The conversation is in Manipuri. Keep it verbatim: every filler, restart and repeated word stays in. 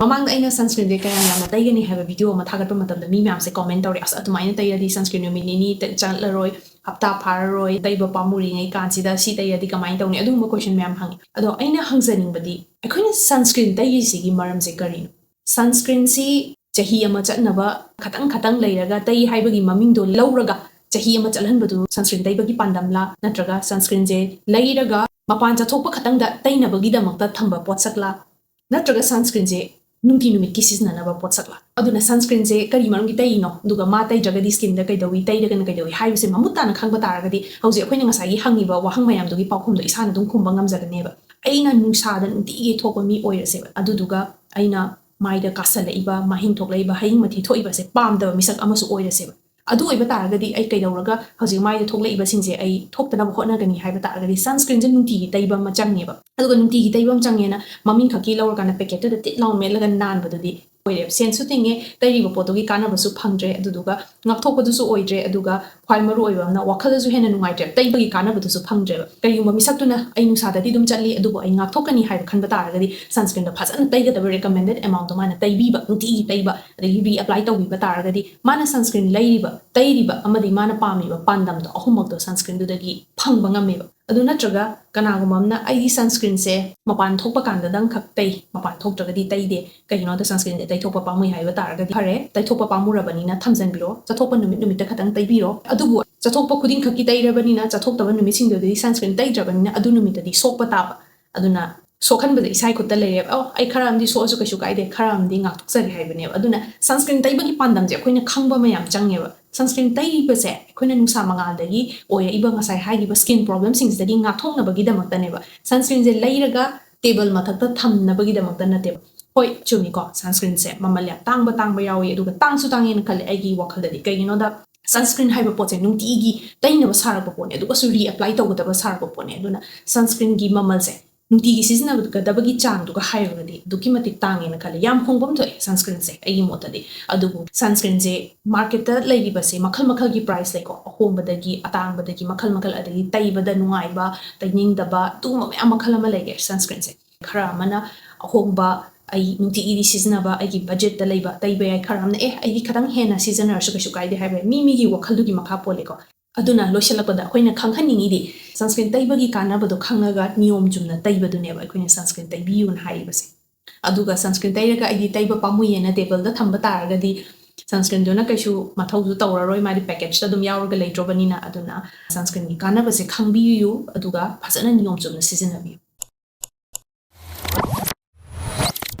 ꯃꯃꯥꯡꯗ ꯑꯩꯅ sunscreenꯁꯦ ꯀꯌꯥꯝ ꯌꯥꯝꯅ ꯇꯩꯒꯅꯤ ꯍꯥꯏꯕ video ꯑꯃ ꯊꯥꯒꯠꯄ ꯃꯇꯝꯗ ꯃꯤ ꯃꯌꯥꯝꯁꯦ comment ꯇꯧꯔꯦ, "ꯑꯁ, ꯑꯗꯨꯃꯥꯏꯅ ꯇꯩꯔꯗꯤ sunscreen ꯅꯨꯃꯤꯠ ꯅꯤꯅꯤ ꯇ-, ꯆꯠꯂꯔꯣꯏ, ꯍꯞꯇꯥ ꯐꯥꯔꯔꯣꯏ, ꯇꯩꯕ ꯄꯥꯝꯃꯨꯔꯤꯉꯩ ꯀꯥꯟꯁꯤꯗ ꯁꯤ ꯇꯩꯔꯗꯤ ꯀꯃꯥꯏꯅ ꯇꯧꯅꯤ?" ꯑꯗꯨꯒꯨꯝꯕ question ꯃꯌꯥꯝ ꯍꯪꯉꯤ꯫ ꯑꯗꯣ ꯑꯩꯅ ꯍꯪꯖꯅꯤꯡꯕꯗꯤ, ꯑꯩꯈꯣꯏꯅ sunscreen ꯇꯩꯔꯤꯁꯤꯒꯤ ꯃꯔꯝꯁꯦ ꯀꯔꯤꯅꯣ? Sunscreenꯁꯤ ꯆꯍꯤ ꯑꯃ ꯆꯠꯅꯕ ꯈꯇꯪ ꯈꯇꯪ ꯂꯩꯔꯒ ꯇꯩ ꯍꯥꯏꯕꯒꯤ ꯃꯃꯤꯡꯗꯣ ꯂꯧꯔꯒ ꯆꯍꯤ ꯑꯃ ꯆꯠꯍꯟꯕꯗꯨ sunscreen ꯇꯩꯕꯒꯤ ꯄꯥꯟꯗꯝꯂꯥ? ꯅꯠꯇ꯭ꯔꯒ sunscreenꯁꯦ ꯂꯩꯔꯒ ꯃꯄꯥꯟ ꯆꯠꯊꯣꯛꯄ ꯈꯇꯪꯗ ꯇꯩꯅꯕꯒꯤꯗꯃꯛꯇ ꯊꯝꯕ ꯄꯣꯠꯁꯛꯂꯥ? ꯅꯠꯇ꯭ꯔꯒ sunscreenꯁꯦ ꯅꯨꯡꯇꯤ ꯅꯨꯃꯤꯠꯀꯤ ꯁꯤꯖꯤꯟꯅꯅꯕ ꯄꯣꯠꯁꯛꯂꯥ? ꯑꯗꯨꯅ sunscreenꯁꯦ ꯀꯔꯤ ꯃꯔꯝꯒꯤ ꯇꯩꯔꯤꯅꯣ? ꯑꯗꯨꯒ ꯃꯥ ꯇꯩꯗ꯭ꯔꯒꯗꯤ skinꯗ ꯀꯩꯗꯧꯏ, ꯇꯩꯔꯒꯅ ꯀꯩꯗꯧꯏ ꯍꯥꯏꯕꯁꯦ ꯃꯃꯨꯠ ꯇꯥꯅ ꯈꯪꯕ ꯇꯥꯔꯒꯗꯤ ꯍꯧꯖꯤꯛ ꯑꯩꯈꯣꯏꯅ ꯉꯁꯥꯏꯒꯤ ꯍꯪꯉꯤꯕ ꯋꯥꯍꯪ ꯃꯌꯥꯝꯗꯨꯒꯤ ꯄꯥꯎꯈꯨꯝꯗꯣ ꯏꯁꯥꯅ ꯑꯗꯨꯝ ꯈꯨꯝꯕ ꯉꯝꯖꯒꯅꯦꯕ꯫ ꯑꯩꯅ ꯅꯨꯡꯁꯥꯗ ꯅꯨꯡꯇꯤꯒꯤ ꯊꯣꯛꯄ ꯃꯤ ꯑꯣꯏꯔꯁꯦꯕ, ꯑꯗꯨꯗꯨꯒ ꯑꯩꯅ ꯃꯥꯏꯗ ꯀꯥꯁꯜꯂꯛꯏꯕ, ꯃꯍꯤꯡ ꯊꯣꯛꯂꯛꯏꯕ, ꯍꯌꯤꯡ ꯃꯊꯤ ꯊꯣꯛꯏꯕꯁꯦ ꯄꯥꯝꯗꯕ ꯃꯤꯁꯛ ꯑꯃꯁꯨ ꯑꯣꯏꯔꯁꯦꯕ꯫ ꯑꯗꯨ ꯑꯣꯏꯕ ꯇꯥꯔꯒꯗꯤ ꯑꯩ ꯀꯩꯗꯧꯔꯒ ꯍꯧꯖꯤꯛ ꯃꯥꯏꯗ ꯊꯣꯛꯂꯛꯏꯕꯁꯤꯡꯁꯦ ꯑꯩ ꯊꯣꯛꯇꯅꯕ ꯍꯣꯠꯅꯒꯅꯤ ꯍꯥꯏꯕ ꯇꯥꯔꯒꯗꯤ sunscreenꯁꯦ ꯅꯨꯡꯇꯤꯒꯤ ꯇꯩꯕ ꯑꯃ ꯆꯪꯉꯦꯕ꯫ ꯑꯗꯨꯒ ꯅꯨꯡꯇꯤꯒꯤ ꯇꯩꯕ ꯑꯃ ꯆꯪꯉꯦꯅ ꯃꯃꯤꯡ ꯈꯛꯀꯤ ꯂꯧꯔꯀꯥꯟꯗ packetꯇꯨꯗ ꯇꯤꯠ ꯂꯥꯎ ꯃꯦꯠꯂꯒ ꯅꯥꯟꯕꯗꯨꯗꯤ ꯑꯣꯏꯔꯦꯕ꯫ ꯁꯦꯟꯁꯨ ꯇꯤꯡꯉꯦ, ꯇꯩꯔꯤꯕ ꯄꯣꯠꯇꯨꯒꯤ ꯀꯥꯟꯅꯕꯁꯨ ꯐꯪꯗ꯭ꯔꯦ, ꯑꯗꯨꯗꯨꯒ ꯉꯥꯛꯊꯣꯛꯄꯗꯨꯁꯨ ꯑꯣꯏꯗ꯭ꯔꯦ, ꯑꯗꯨꯒ ꯈ꯭ꯋꯥꯏ ꯃꯔꯨ ꯑꯣꯏꯕ ꯑꯃꯅ ꯋꯥꯈꯜꯗꯁꯨ ꯍꯦꯟꯅ ꯅꯨꯡꯉꯥꯏꯇ꯭ꯔꯦ, ꯇꯩꯕꯒꯤ ꯀꯥꯟꯅꯕꯗꯨꯁꯨ ꯐꯪꯗ꯭ꯔꯦꯕ꯫ ꯀꯔꯤꯒꯨꯝꯕ ꯃꯤꯁꯛꯇꯨꯅ ꯑꯩ ꯅꯨꯡꯁꯥꯗꯗꯤ ꯑꯗꯨꯝ ꯆꯠꯂꯤ, ꯑꯗꯨꯕꯨ ꯑꯩ ꯉꯥꯛꯊꯣꯛꯀꯅꯤ ꯍꯥꯏꯕ ꯈꯟꯕ ꯇꯥꯔꯒꯗꯤ sunscreenꯗꯣ ꯐꯖꯅ ꯇꯩꯒꯗꯕ recommended amountꯗꯣ ꯃꯥꯅ ꯇꯩꯕꯤꯕ, ꯅꯨꯡꯇꯤꯒꯤ ꯇꯩꯕ, ꯑꯗꯒꯤ reapply ꯇꯧꯕꯤꯕ ꯇꯥꯔꯒꯗꯤ ꯃꯥꯅ sunscreen ꯂꯩꯔꯤꯕ, ꯇꯩꯔꯤꯕ ꯑꯃꯗꯤ ꯃꯥꯅ ꯄꯥꯝꯃꯤꯕ ꯄꯥꯟꯗꯝꯗꯣ ꯑꯍꯨꯝꯃꯛꯇꯣ sunscreenꯗꯨꯗꯒꯤ ꯐꯪꯕ ꯉꯝꯃꯦꯕ꯫ ꯑꯗꯨ ꯅꯠꯇ꯭ꯔꯒ ꯀꯅꯥꯒꯨꯝꯕ ꯑꯃꯅ ꯑꯩꯗꯤ sunscreenꯁꯦ ꯃꯄꯥꯟ ꯊꯣꯛꯄ ꯀꯥꯟꯗꯗꯪ ꯈꯛ ꯇꯩ, ꯃꯄꯥꯟ ꯊꯣꯛꯇ꯭ꯔꯒꯗꯤ ꯇꯩꯗꯦ, ꯀꯩꯒꯤꯅꯣꯗ sunscreenꯁꯦ ꯇꯩꯊꯣꯛꯄ ꯄꯥꯝꯃꯨꯏ ꯍꯥꯏꯕ ꯇꯥꯔꯒꯗꯤ ꯐꯔꯦ, ꯇꯩꯊꯣꯛꯄ ꯄꯥꯝꯃꯨꯔꯕꯅꯤꯅ ꯊꯝꯖꯟꯕꯤꯔꯣ, ꯆꯠꯊꯣꯛꯄ ꯅꯨꯃꯤꯠ ꯅꯨꯃꯤꯠꯇ ꯈꯛꯇꯪ ꯇꯩꯕꯤꯔꯣ꯫ ꯑꯗꯨꯕꯨ ꯆꯠꯊꯣꯛꯄ ꯈꯨꯗꯤꯡꯈꯛꯀꯤ ꯇꯩꯔꯕꯅꯤꯅ ꯆꯠꯊꯣꯛꯇꯕ ꯅꯨꯃꯤꯠꯁꯤꯡꯗꯨꯗꯤ sunscreen ꯇꯩꯗ꯭ꯔꯕꯅꯤꯅ ꯑꯗꯨ ꯅꯨꯃꯤꯠꯇꯗꯤ ꯁꯣꯛꯄ ꯇꯥꯕ꯫ ꯑꯗꯨꯅ ꯁꯣꯛꯍꯟꯕꯗ ꯏꯁꯥ ꯈꯨꯠꯇ ꯂꯩꯔꯦꯕ꯫ ꯑꯣ, ꯑꯩ ꯈꯔ ꯑꯃꯗꯤ ꯁꯣꯛꯑꯁꯨ ꯀꯩꯁꯨ ꯀꯥꯏꯗꯦ, ꯈꯔ ꯑꯃꯗꯤ ꯉꯥꯛꯊꯣꯛꯆꯒꯦ ꯍꯥꯏꯕꯅꯦꯕ꯫ ꯑꯗꯨꯅ sunscreen ꯇꯩꯕꯒꯤ ꯄꯥꯟꯗꯝꯁꯦ ꯑꯩꯈꯣꯏꯅ ꯈꯪꯕ ꯑꯃ ꯌꯥꯝ ꯆꯪꯉꯦꯕ꯫ Sunscreen ꯇꯩꯔꯤꯕꯁꯦ ꯑꯩꯈꯣꯏꯅ ꯅꯨꯡꯁꯥ ꯃꯉꯥꯜꯗꯒꯤ ꯑꯣꯏꯔꯛꯏꯕ ꯉꯁꯥꯏ ꯍꯥꯏꯈꯤꯕ skin problemꯁꯤꯡꯁꯤꯗꯒꯤ ꯉꯥꯛꯊꯣꯛꯅꯕꯒꯤꯗꯃꯛꯇꯅꯦꯕ꯫ Sunscreenꯁꯦ ꯂꯩꯔꯒ table ꯃꯊꯛꯇ ꯊꯝꯅꯕꯒꯤꯗꯃꯛꯇ ꯅꯠꯇꯦꯕ꯫ ꯍꯣꯏ, ꯆꯨꯝꯃꯤꯀꯣ, sunscreenꯁꯦ ꯃꯃꯜ ꯌꯥꯝ ꯇꯥꯡꯕ ꯇꯥꯡꯕ ꯌꯥꯎꯏ, ꯑꯗꯨꯒ ꯇꯥꯡꯁꯨ ꯇꯥꯡꯉꯦꯅ ꯈꯜꯂꯦ ꯑꯩꯒꯤ ꯋꯥꯈꯜꯗꯗꯤ꯫ ꯀꯩꯒꯤꯅꯣꯗ sunscreen ꯍꯥꯏꯕ ꯄꯣꯠꯁꯦ ꯅꯨꯡꯇꯤꯒꯤ ꯇꯩꯅꯕ ꯁꯥꯔꯛꯄ ꯄꯣꯠꯅꯦ, ꯑꯗꯨꯒꯁꯨ reapply ꯇꯧꯒꯗꯕ ꯁꯥꯔꯛꯄ ꯄꯣꯠꯅꯦ꯫ ꯑꯗꯨꯅ sunscreenꯒꯤ ꯃꯃꯜꯁꯦ ꯅꯨꯡꯇꯤꯒꯤ ꯁꯤꯖꯤꯟꯅꯒꯗꯕꯒꯤ ꯆꯥꯡꯗꯨꯒ ꯍꯥꯏꯔꯨꯔꯗꯤ ꯑꯗꯨꯛꯀꯤ ꯃꯇꯤꯛ ꯇꯥꯡꯉꯦꯅ ꯈꯜꯂꯦ꯫ ꯌꯥꯝ ꯍꯣꯡꯕ ꯑꯃ ꯊꯣꯛꯑꯦ sunscreenꯁꯦ ꯑꯩꯒꯤ ꯃꯣꯠꯇꯗꯤ꯫ ꯑꯗꯨꯕꯨ sunscreenꯁꯦ marketꯇ ꯂꯩꯔꯤꯕꯁꯦ ꯃꯈꯜ ꯃꯈꯜꯒꯤ price ꯂꯩꯀꯣ, ꯑꯍꯣꯡꯕꯗꯒꯤ ꯑꯇꯥꯡꯕꯗꯒꯤ ꯃꯈꯜ ꯃꯈꯜ, ꯑꯗꯒꯤ ꯇꯩꯕꯗ ꯅꯨꯡꯉꯥꯏꯕ, ꯇꯩꯅꯤꯡꯗꯕ, ꯑꯗꯨꯒꯨꯝꯕ ꯃꯌꯥꯝ ꯃꯈꯜ ꯑꯃ ꯂꯩꯔꯦ sunscreenꯁꯦ꯫ ꯈꯔ ꯑꯃꯅ ꯑꯍꯣꯡꯕ, ꯑꯩ ꯅꯨꯡꯇꯤꯒꯤꯗꯤ ꯁꯤꯖꯤꯟꯅꯕ ꯑꯩꯒꯤ ꯕꯖꯦꯠꯇ ꯂꯩꯕ ꯇꯩꯕ ꯌꯥꯏ, ꯈꯔ ꯑꯃꯅ ꯑꯦ ꯑꯩꯗꯤ ꯈꯤꯇꯪ ꯍꯦꯟꯅ ꯁꯤꯖꯤꯟꯅꯔꯁꯨ ꯀꯩꯁꯨ ꯀꯥꯏꯗꯦ ꯍꯥꯏꯕ ꯌꯥꯏ꯫ ꯃꯤ ꯃꯤꯒꯤ ꯋꯥꯈꯜꯗꯨꯒꯤ ꯃꯈꯥ ꯄꯣꯜꯂꯦꯀꯣ꯫ ꯑꯗꯨꯅ ꯂꯣꯏꯁꯤꯜꯂꯛꯄꯗ ꯑꯩꯈꯣꯏꯅ ꯈꯪꯍꯟꯅꯤꯡꯉꯤꯗꯤ sunscreen ꯇꯩꯕꯒꯤ ꯀꯥꯟꯅꯕꯗꯣ ꯈꯪꯉꯒ ꯅꯤꯌꯣꯝ ꯆꯨꯝꯅ ꯇꯩꯕꯗꯨꯅꯦꯕ ꯑꯩꯈꯣꯏꯅ sunscreen ꯇꯩꯕꯤꯌꯨꯅ ꯍꯥꯏꯔꯤꯕꯁꯦ꯫ ꯑꯗꯨꯒ sunscreen ꯇꯩꯔꯒ ꯑꯩꯗꯤ ꯇꯩꯕ ꯄꯥꯝꯃꯨꯏꯌꯦꯅ ꯇꯦꯕꯜꯗ ꯊꯝꯕ ꯇꯥꯔꯒꯗꯤ sunscreenꯗꯨꯅ ꯀꯩꯁꯨ ꯃꯊꯧꯁꯨ ꯇꯧꯔꯔꯣꯏ, ꯃꯥꯗꯤ packetꯇ ꯑꯗꯨꯝ ꯌꯥꯎꯔꯒ ꯂꯩꯇ꯭ꯔꯕꯅꯤꯅ꯫ ꯑꯗꯨꯅ sunscreenꯒꯤ ꯀꯥꯟꯅꯕꯁꯦ ꯈꯪꯕꯤꯌꯨ, ꯑꯗꯨꯒ ꯐꯖꯅ ꯅꯤꯌꯣꯝ ꯆꯨꯝꯅ ꯁꯤꯖꯤꯟꯅꯕꯤꯌꯨ꯫